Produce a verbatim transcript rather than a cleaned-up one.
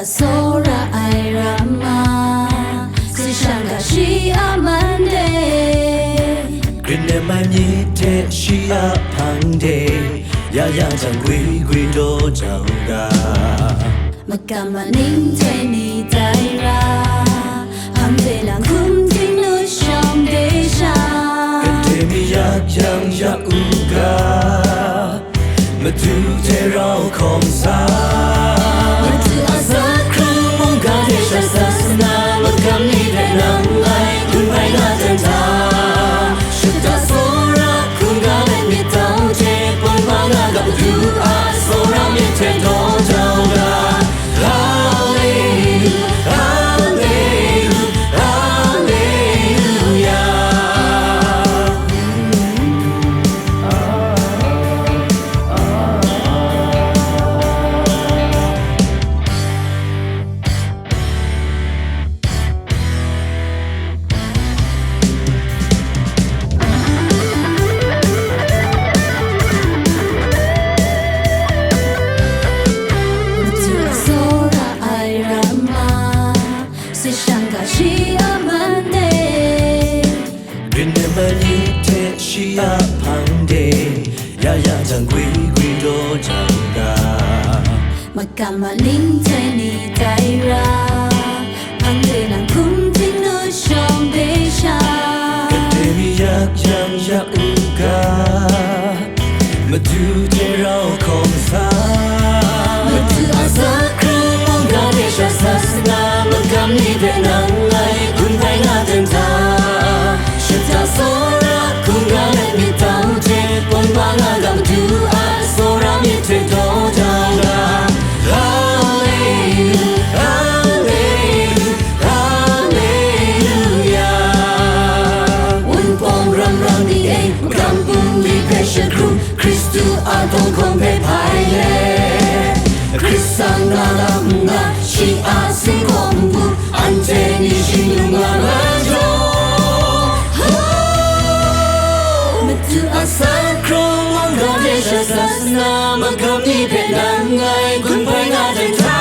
Tsawra ai ramma, si shang ga shi a man de. Grin nem ai myit hte shi a hpang de, ya ya jang gwi gwi daw jau ga. Makam maning hte ni tai ra, hpang de lang hkum ting lut shawng de sha. Gade mi yak yang ya u ga. Madu hte rau hkawm sa. Madu a sa hkrung mungga de sha sa sana, magam ni hpe nang ngai gun bai na dan ta. Shata tsawra hkungga let myit tau hte, poi ma nga ga Madu a tsawra myit hte daw jau ga. Haleluya, haleluya, haleluya. Madu a tsawra ai ramma, si shang ga shi a man de. Grin nem ai myit hte shi a hpang de, ya ya jang gwi gwi daw jau ga. Makam maning hte ni tai ra, hpang de lang hkum ting lut shawng de sha. Gade mi yak yang ya u ga. Madu hte rau hkawm sa. Madu a sa hkrung mungga de sha sa sana, magam ni hpe nang ngai gun bai na dan ta. Shata tsawra hkungga let myit tau hte, poi ma nga ga Madu a tsawra myit hte daw jau ga. Haleluya, haleluya, haleluya. Wunpawng ram ram ni e, magam bungli hpe shakrum, Hkristu a dawng hkawm hpe hpai let, Hkristan na lam nna, shi a singkawm npu, anhte ni shinglung nga na jaw. Ho! Madu a sa hkrung mungga de sha sa sana, magam ni hpe nang ngai gun bai na dan ta.